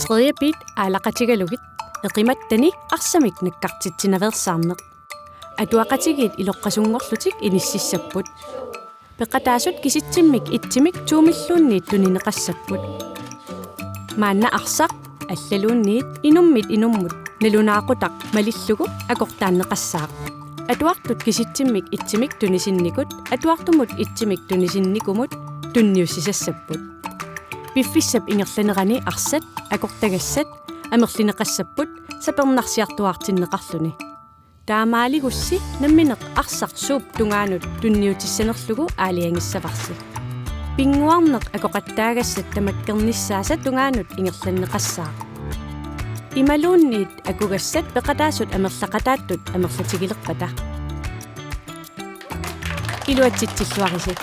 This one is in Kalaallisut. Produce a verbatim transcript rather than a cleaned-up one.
Tredje bit aalaqatigalugit eqimattani arsamik nakkartitsinaveersaarneq. Atuaqatigiit iloqqasunngorlutik inississapput. Peqataasut kisitsimmik etsimik to-milluunniit tunineqassapput. Maanna arsaq allaluunniit inummit inummut nalunaaqutaq malillugu akortaanneqassaaq. Atuartut kisitsimmik etsimik tunisinnikut atuartumut etsimik tunisinnikumut tunniussisassapput. Piffissap ingerlanerani arsat akortagassat amerlineqassapput sapernarsiartuaartinneqarluni. Taamaaligussi nammineq arsaq suup tungaanut tunniutissanerlugu aalajangissavarsi. Pinnguarneq akoqattaagassat tamakkernissaasa tungaanut ingerlanneqassaaq. Imaluunniit akugassat peqataasut amerlaqataattut amerlatigilerpata. Iluatsitsilluarisi.